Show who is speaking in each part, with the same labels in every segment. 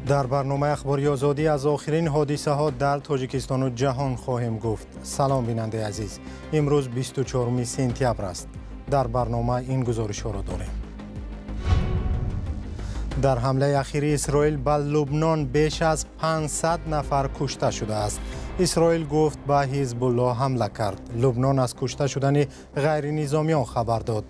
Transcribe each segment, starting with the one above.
Speaker 1: Дар барномаи Ахбори Озодӣ аз охирин ҳодисаҳо дар Тоҷикистону ҷаҳон хоҳем гуфт. Салом, бинандаи азиз. Имрӯз 24 сентябр аст. Дар барнома ин гузоришҳоро дорем. Дар ҳамлаи ахири Исроил ба Лубнон беш аз 500 нафар кушта шудааст. Исроил гуфт ба Ҳизбуллоҳ ҳамла кард. Лубнон аз кушта шудани ғайринизомиён хабар дод.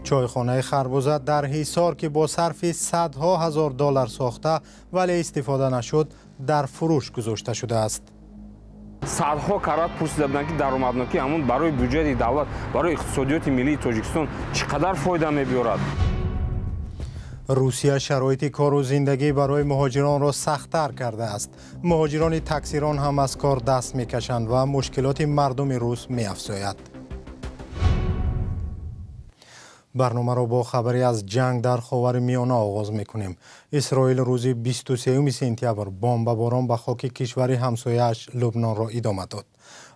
Speaker 1: Чойхонаи Харбуза дар Ҳисор, ки бо сарфи садҳо ҳазор доллар сохта, вале истифода нашуд, дар фурӯш гузошта шудааст.
Speaker 2: Садҳо карат пурсида буданд, ки даромаднокӣ ҳамун барои бюҷети давлат, барои иқтисодиёти миллии Тоҷикистон чӣ қадар фоида мебиёрад.
Speaker 1: Русия шароити кору зиндагӣ барои муҳоҷиронро сахттар кардааст. Муҳоҷирони таксирон ҳам аз кор даст мекашанд ва мушкилоти мардуми рус меафзояд. Барномаро бо хабаре аз ҷанг дар Ховари Миёна оғоз мекунем. Исроил рӯзи 23 сентябр бомбаборон ба хоки кишвари ҳамсояаш Лубнонро идома дод.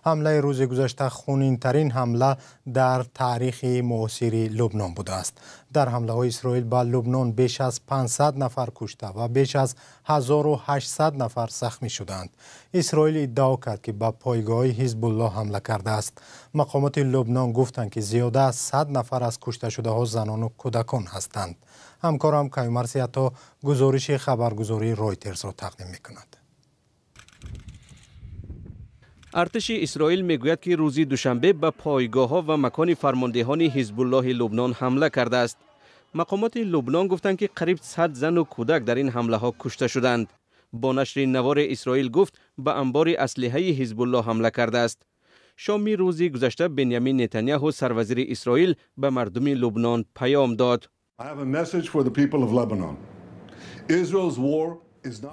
Speaker 1: Ҳамлаи рӯзи гузашта хунинтарин ҳамла дар таърихи муосири Лубнон будааст. Дар ҳамлаҳои Исроил ба Лубнон беш аз 500 нафар кушта ва беш аз 1800 нафар захмӣ шуданд. Исроил иддао кард, ки ба пойгоҳи Ҳизбуллоҳ ҳамла кардааст. Мақомоти Лубнон гуфтанд, ки зиёда аз 100 нафар аз кушташудаҳо занону кӯдакон ҳастанд. Ҳамкорам Каюмар Сиято гузориши хабаргузории Ройтерсро тақдим мекунад.
Speaker 3: Артиши Исроил мегӯяд, ки рӯзи душанбе ба пойгоҳҳо ва макони фармондеҳони Ҳизбуллоҳи Лубнон ҳамла кардааст. Мақомоти Лубнон гуфтанд, ки қариб 100 зану кӯдак дар ин ҳамлаҳо кушта шуданд. Бо нашри навори Исроил гуфт ба анбори аслиҳаи Ҳизбуллоҳ ҳамла кардааст. Шоми рӯзи гузашта Бенямин Нетаняҳу, сарвазири Исроил, ба мардуми Лубнон паём дод.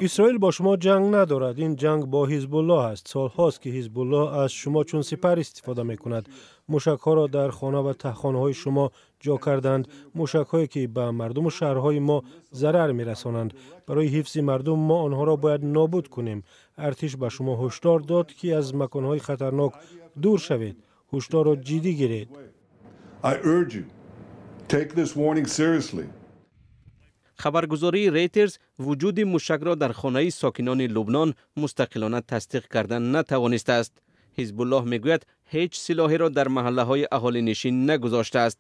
Speaker 4: Исроил бо шумо ҷанг надорад. Ин ҷанг бо Ҳизбуллоҳ аст. Солҳост, ки Ҳизбуллоҳ аз шумо чун сипар истифода мекунад. Мушакҳоро дар хона ва таҳхонаҳои шумо ҷо карданд, мушакҳое ки ба мардуму шаҳрҳои мо зарар мерасонанд. Барои ҳифзи мардум мо онҳоро бояд нобуд кунем. Артиш ба шумо ҳушдор дод, ки аз маконҳои хатарнок дур шавед. Ҳушдорро ҷиддӣ гиред.
Speaker 3: Хабаргузории Рейтерс вуҷуди мушакро дар хонаи сокинони Лубнон мустақилона тасдиқ кардан натавонистааст. Ҳизбуллоҳ мегӯяд ҳеҷ силоҳеро дар маҳаллаҳои аҳолинишин нагузоштааст.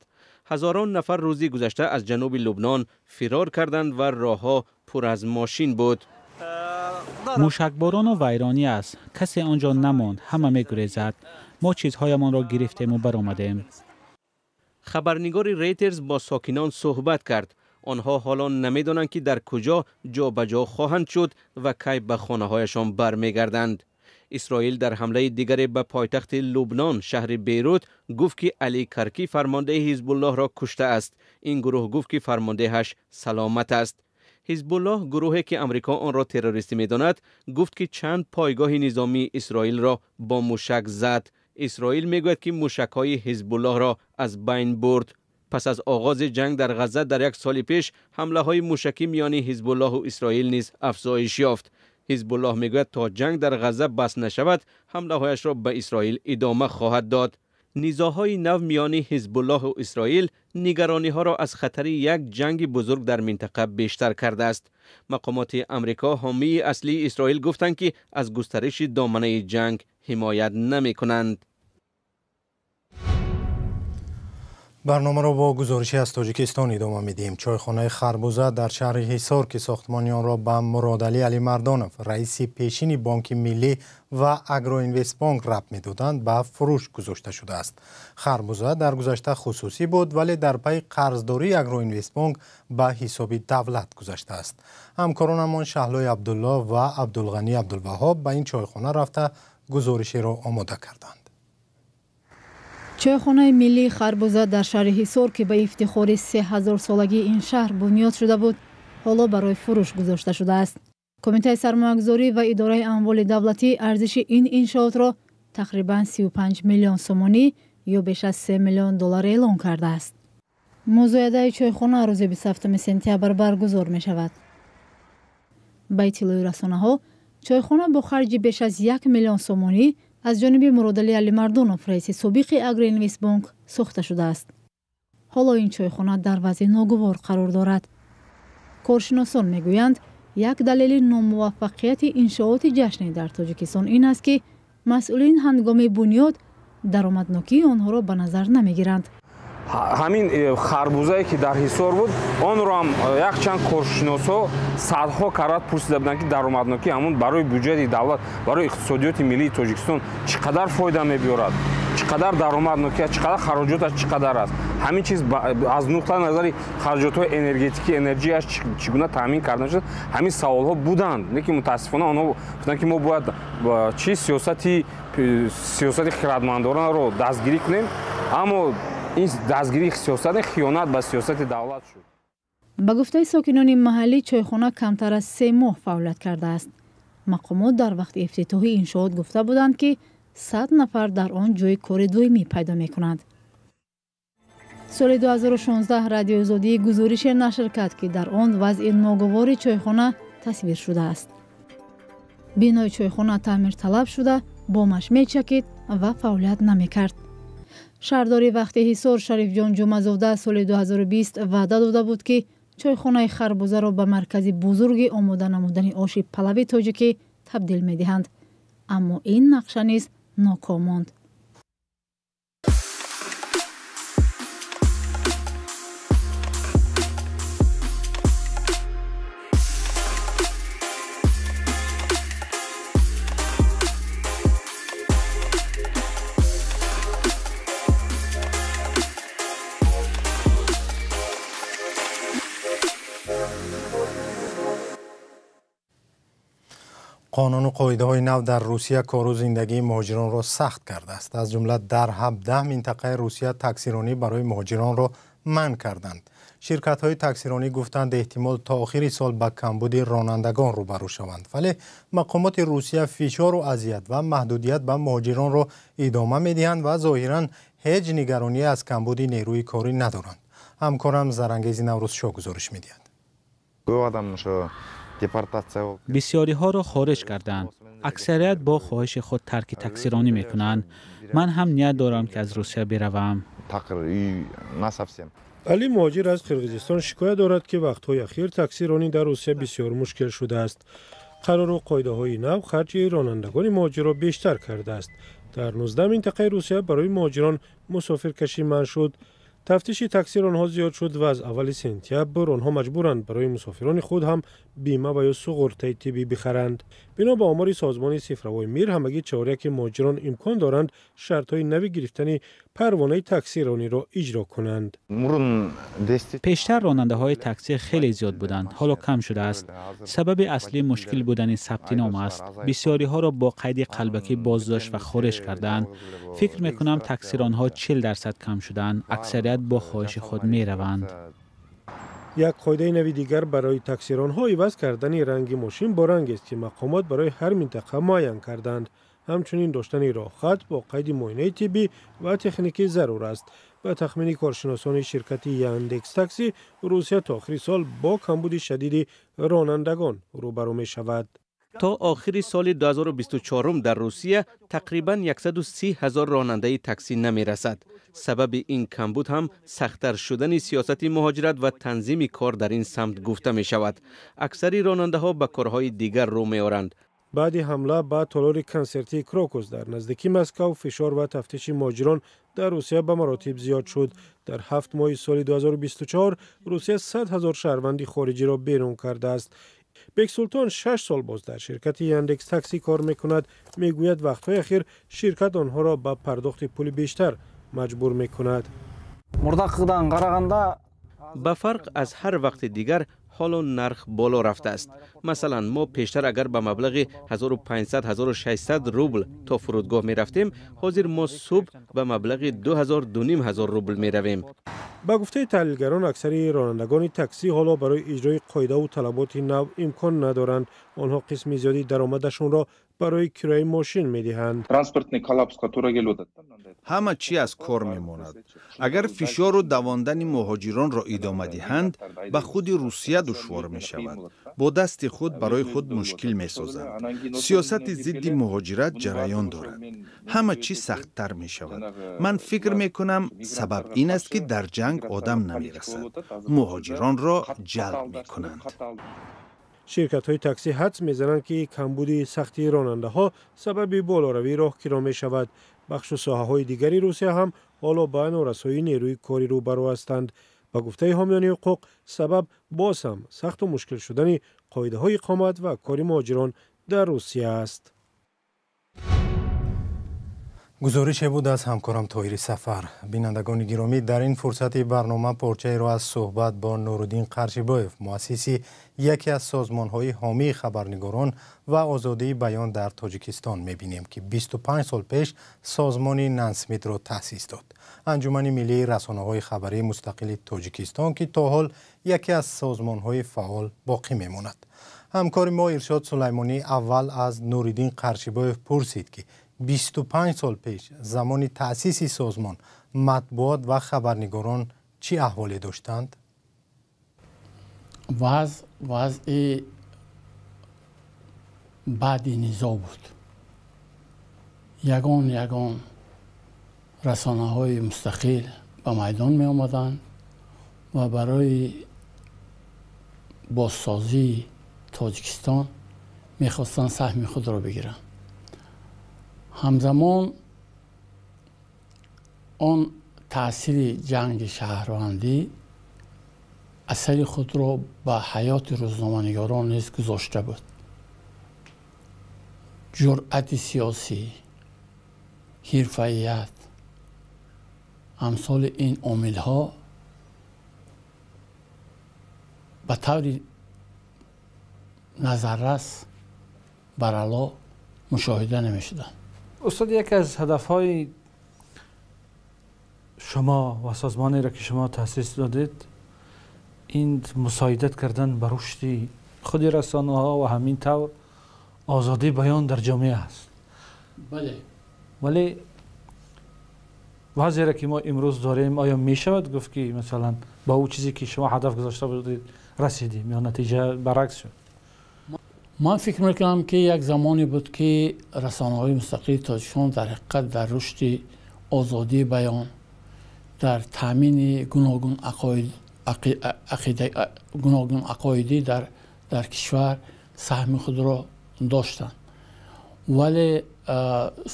Speaker 3: Ҳазорон нафар рӯзи гузашта аз ҷануби Лубнон фирор карданд ва роҳҳо пур аз мошин буд.
Speaker 5: Мушакборону вайронӣ аст. Касе он ҷо намонд, ҳама мегурезад. Мо чизҳоямонро гирифтему баромадем.
Speaker 3: Хабарнигори Рейтерс бо сокинон суҳбат кард. Онҳо ҳоло намедонанд, ки дар куҷо ҷобаҷо хоҳанд шуд ва кай ба хонаҳояшон бармегарданд. Исроил дар ҳамлаи дигаре ба пойтахти Лубнон, шаҳри Бейрут, гуфт, ки Али Карки, фармондеҳи Ҳизбуллоҳро куштааст. Ин гурӯҳ гуфт, ки фармондеҳаш саломат аст. Ҳизбуллоҳ, гурӯҳе ки Амрико онро террористӣ медонад, гуфт, ки чанд пойгоҳи низомии Исроилро бо мушак зад. Исроил мегӯяд, ки мушакҳои Ҳизбуллоҳро аз байн бурд. Пас аз оғози ҷанг дар Ғазза дар як соли пеш, ҳамлаҳои мушакӣ миёни Ҳизбуллоҳу Исроил низ афзоиш ёфт. Ҳизбуллоҳ мегӯяд то ҷанг дар Ғазза бас нашавад, ҳамлаҳояшро ба Исроил идома хоҳад дод. Низоъҳои нав миёни Ҳизбуллоҳу Исроил нигарониҳоро аз хатари як ҷанги бузург дар минтақа бештар кардааст. Мақомоти Амрико, ҳомии аслии Исроил, гуфтанд, ки аз густариши доманаи ҷанг ҳимоят намекунанд.
Speaker 1: Барномаро бо гузорише аз Тоҷикистон идома медиҳем. Чойхонаи Харбуза дар шаҳри Ҳисор, ки сохтмони онро ба Муродалӣ Алимардонов, раиси пешини Бонки Миллӣ ва Агроинвестбонк рабт медоданд, ба фурӯш гузошта шудааст. Харбуза дар гузашта хусусӣ буд, вале дар пайи қарздории Агроинвестбонк ба ҳисоби давлат гузаштааст. Ҳамкоронамон Шаҳлои Абдуллоҳ ва Абдулғанӣ Абдулваҳҳоб ба ин чойхона рафта гузоришеро омода карданд.
Speaker 6: Чойхонаи миллии Харбуза дар шаҳри Ҳисор, ки ба ифтихори 3000-солагии ин шаҳр бунёд шуда буд, ҳоло барои фурӯш гузошта шудааст. Кумитаи сармоягузорӣ ва идораи амволи давлатӣ арзиши ин иншоотро тақрибан 35 миллион сомонӣ ё беш аз 3 миллион доллар эълон кардааст. Музоядаи чойхона рӯзи 27 сентябр баргузор мешавад. Ба иттилои расонаҳо, чойхона бо харҷи беш аз 1 миллион сомонӣ аз ҷониби Муродалӣ Алимардонов, раиси собиқи Агроинвестбонк, сохта шудааст. Ҳоло ин чойхона дар вазъи ногувор қарор дорад. Коршиносон мегӯянд, як далели номуваффақияти иншооти ҷашнӣ дар Тоҷикистон ин аст, ки масъулин ҳангоми бунёд даромаднокии онҳоро ба назар намегиранд.
Speaker 2: Ҳамин харбузае ки дар Ҳисор буд, онро ҳам якчанд коршиносҳо садҳо карат пурсида буданд, ки даромаднокии ҳамон барои бюҷети давлат, барои иқтисодиёти миллии Тоҷикистон чӣ қадар фоида мебиёрад, чӣ қадар даромаднокӣ аст, чӣ қадар хароҷоташ чӣ қадар аст. Ҳамин чиз аз нуқтаи назари хароҷотҳои энергетикӣ, энерҷияш чӣ гуна таъмин карда мешавад, ҳамин саволҳо буданд. Лекин мутаассифона онҳо гуфтанд, ки мо бояд чӣ сиёсати хирадмандонаро дастгирӣ кунем, аммо ин дастгирии сиёсат хиёнат ба сиёсати давлат шуд.
Speaker 6: Ба гуфтаи сокинони маҳаллӣ, чойхона камтар аз 3 моҳ фаъолият кардааст. Мақомот дар вақти ифтитоҳи иншоот гуфта буданд, ки 100 нафар дар он ҷои кори доимӣ пайдо мекунанд. Соли 2016 Радиои Озодӣ гузорише нашр кард, ки дар он вазъи ногувори чойхона тасвир шудааст. Бинои чойхона таъмирталаб шуда, бомаш мечакид ва фаъолият намекард. Шаҳрдори вақти Ҳисор Шарифҷон Ҷумазода соли 2020 ваъда дода буд, ки чойхонаи харбузаро ба маркази бузурги омода намудани оши палави тоҷикӣ табдил медиҳанд. Аммо ин нақша низ ноком монд.
Speaker 1: Қонуну қоидаҳои нав дар Русия кору зиндагии муҳоҷиронро сахт кардааст. Аз ҷумла дар 17 минтақаи Русия таксиронӣ барои муҳоҷиронро манъ карданд. Ширкатҳои таксиронӣ гуфтанд, эҳтимол то охири сол ба камбуди ронандагон рӯбарӯ шаванд. Вале мақомоти Русия фишору азият ва маҳдудият ба муҳоҷиронро идома медиҳанд ва зоҳиран ҳеҷ нигаронӣ аз камбуди нерӯи корӣ надоранд. Ҳамкорам Зарангези Наврӯзшоҳ гузориш медиҳад.
Speaker 5: Бисёриҳоро хориҷ карданд. Аксарият бо хоҳиши худ тарки таксиронӣ мекунанд. Ман ҳам ният дорам, ки аз Русия биравам.
Speaker 4: Али муҳоҷир аз Қирғизистон шикоят дорад, ки вақтҳои ахир таксиронӣ дар Русия бисёр мушкил шудааст. Қарору қоидаҳои нав харҷи ронандагони муҳоҷирро бештар кардааст. Дар 19 минтақаи Русия барои муҳоҷирон мусофиркашӣ манъ шуд. Тафтиши таксиронҳо зиёд шуд ва аз аввали сентябр онҳо маҷбуранд барои мусофирони худ ҳам бима ва ё суғуртаи тиббӣ бихаранд. Бино ба омори созмони Цифровой мир, ҳамагӣ чоряки муҳоҷирон имкон доранд шартҳои нави гирифтани парвонаи таксирониро иҷро кунанд.
Speaker 5: Пештар ронандаҳои таксӣ хеле зиёд буданд, ҳоло кам шудааст. Сабаби аслӣ мушкил будани сабти ном аст. Бисёриҳоро бо қайди қалбакӣ боздошт ва хориҷ карданд. Фикр мекунам, таксиронҳо 40% кам шуданд. Аксарият бо хоҳиши худ мераванд.
Speaker 4: Як қоидаи нави дигар барои таксиронҳо иваз кардани ранги мошин бо рангест, ки мақомот барои ҳар минтақа муайян карданд. Ҳамчунин доштани роҳхат бо қайди муоинаи тиббӣ ва техникӣ зарур аст. Ба тахмини коршиносони ширкати Яндекс Такси, Русия то охири сол бо камбуди шадиди ронандагон рӯбарӯ мешавад.
Speaker 3: То охири соли 2024 дар Русия тақрибан 130 ҳазор ронандаи таксӣ намерасад. Сабаби ин камбуд ҳам сахттар шудани сиёсати муҳоҷират ва танзими кор дар ин самт гуфта мешавад. Аксари ронандаҳо ба корҳои дигар рӯ меоранд.
Speaker 4: Баъди ҳамла ба толори консертии Крокус дар наздикии Москав, фишор ва тафтиши муҳоҷирон дар Русия ба маротиб зиёд шуд. Дар 7 моҳи соли 2024 Русия 100 ҳазор шаҳрванди хориҷиро берун кардааст. Бексултон 6 сол боз дар ширкати Яндекс Такси кор мекунад. Мегӯяд, вақтҳои ахир ширкат онҳоро ба пардохти пули бештар маҷбур мекунад.
Speaker 3: Ба фарқ аз ҳар вақти дигар, ҳоло нарх боло рафтааст. Масалан, мо пештар агар ба маблағи 1500-1600 рубл то фурудгоҳ мерафтем, ҳозир мо субҳ ба маблағи 2000-2500 рубл меравем.
Speaker 4: Ба гуфтаи таҳлилгарон, аксари ронандагони таксӣ ҳоло барои иҷрои қоидаву талаботи нав имкон надоранд. Онҳо қисми зиёди даромадашонро барои кирояи мошин медиҳанд.
Speaker 7: Ҳама чӣ аз кор мемонад. Агар фишору давондани муҳоҷиронро идома диҳанд, ба худи Русия душвор мешавад. Бо дасти худ барои худ мушкил месозанд. Сиёсати зидди муҳоҷират ҷараён дорад. Ҳама чиз сахттар мешавад. Ман фикр мекунам, сабаб ин аст, ки дар ҷанг одам намерасад, муҳоҷиронро ҷалб мекунанд.
Speaker 4: Ширкатҳои таксӣ ҳадс мезананд, ки камбуди сахти ронандаҳо сабаби болоравии роҳкиро мешавад. Бахшу соҳаҳои дигари Русия ҳам ҳоло ба норасоии нерӯи корӣ рӯбарӯ ҳастанд. Ба гуфтаи ҳомиёни ҳуқуқ, сабаб боз ҳам сахту мушкил шудани қоидаҳои иқомат ва кори муҳоҷирон дар Русия аст.
Speaker 1: Гузорише буд аз ҳамкорам Тоҳири Сафар. Бинандагони гиромӣ, дар ин фурсати барнома порчаеро аз суҳбат бо Нуруддин Қаршибоев, муассиси яке аз созмонҳои ҳомии хабарнигорон ва озодии баён дар Тоҷикистон мебинем, ки 25 сол пеш созмони Нансмитро таъсис дод. Анҷумани миллии расонаҳои хабарии мустақили Тоҷикистон, ки то ҳол яке аз созмонҳои фаъол боқӣ мемонад. Ҳамкори мо Иршод Сулаймонӣ аввал аз Нуриддин Қаршибоев пурсид, ки 25 сол пеш замони таъсиси созмон матбуот ва хабарнигорон чӣ аҳволе доштанд?
Speaker 8: Вазъи баъди низо буд. Ягон расонаҳои мустақил ба майдон меомаданд ва барои бозсозии Тоҷикистон мехостанд саҳми худро бигиранд. Ҳамзамон он таъсири ҷанги шаҳрвандӣ асари худро ба ҳаёти рӯзноманигорон низ гузошта буд. Ҷуръати сиёсӣ, ҳирфаият, амсоли ин омилҳо ба таври назаррас барало мушоҳида намешуданд.
Speaker 9: Устод, яке аз ҳадафҳои шумо ва созмонеро ки шумо таъсис додед, ин мусоидат кардан ба рушди худи расонаҳо ва ҳамин тавр озодии баён дар ҷомеа аст.
Speaker 8: Бале.
Speaker 9: Вале вазъеро ки мо имрӯз дорем, оё мешавад гуфт, ки масалан ба ӯ чизе ки шумо ҳадаф гузошта будед расидем ё натиҷа баръакс шуд?
Speaker 8: Ман фикр мекунам, ки як замоне буд, ки расонаҳои мустақили Тоҷикистон дар ҳақиқат дар рушди озодии баён, дар таъмини гуногун ақоидӣ дар кишвар саҳми худро доштанд. Вале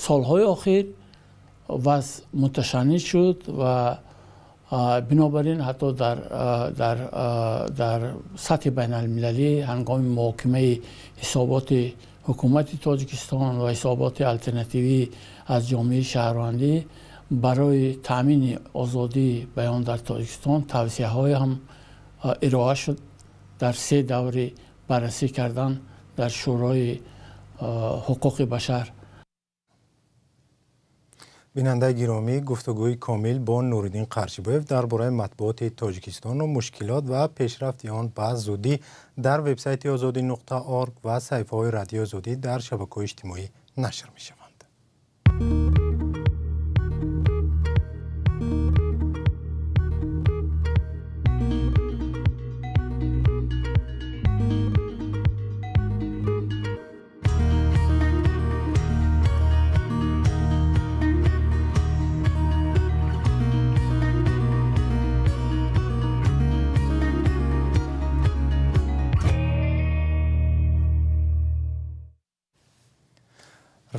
Speaker 8: солҳои охир вазъ муташанниҷ шуд ва бинобар ин ҳатто дар сатҳи байналмилалӣ ҳангоми муҳокимаи ҳисоботи ҳукумати Тоҷикистон ва ҳисоботи алтернативӣ аз ҷомеаи шаҳрвандӣ барои таъмини озодии баён дар Тоҷикистон тавсияҳое ҳам ироа шуд дар се даври баррасӣ кардан дар Шӯрои ҳуқуқи башар.
Speaker 1: Бинандаи гиромӣ, гуфтугӯи комил бо Нуриддин Қаршибоев дар бораи матбуоти Тоҷикистону мушкилот ва пешрафти он ба зудӣ дар вебсайти озодӣ.орг ва саҳифаҳои Радиои Озодӣ дар шабакаҳои иҷтимоӣ нашр мешаванд.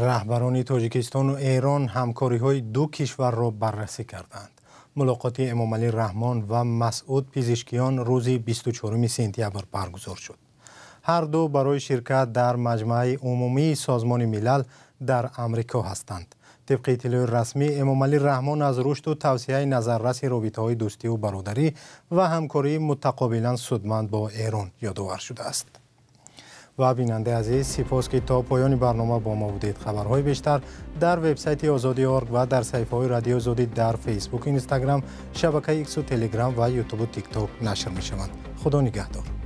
Speaker 1: Раҳбарони Тоҷикистону Эрон ҳамкориҳои ду кишварро баррасӣ карданд. Мулоқоти Эмомалӣ Раҳмон ва Масъуд Пизишкиён рӯзи 24 сентябр баргузор шуд. Ҳар ду барои ширкат дар Маҷмааи умумии Созмони Милал дар Амрико ҳастанд. Тибқи иттилои расмӣ, Эмомалӣ Раҳмон аз рушду тавсеаи назарраси робитаҳои дӯстиву бародарӣ ва ҳамкории мутақобилан судманд бо Эрон ёдовар шудааст. Ва бинандаи азиз, сипос, ки то поёни барнома бо мо будед. Хабарҳои бештар дар вебсайти Озодӣ.орг ва дар саҳифаҳои Радиои Озодӣ дар Фейсбук, Инстаграм, шабакаи Иксу, Телеграм ва Ютубу Тикток нашр мешаванд. Худо нигаҳдор.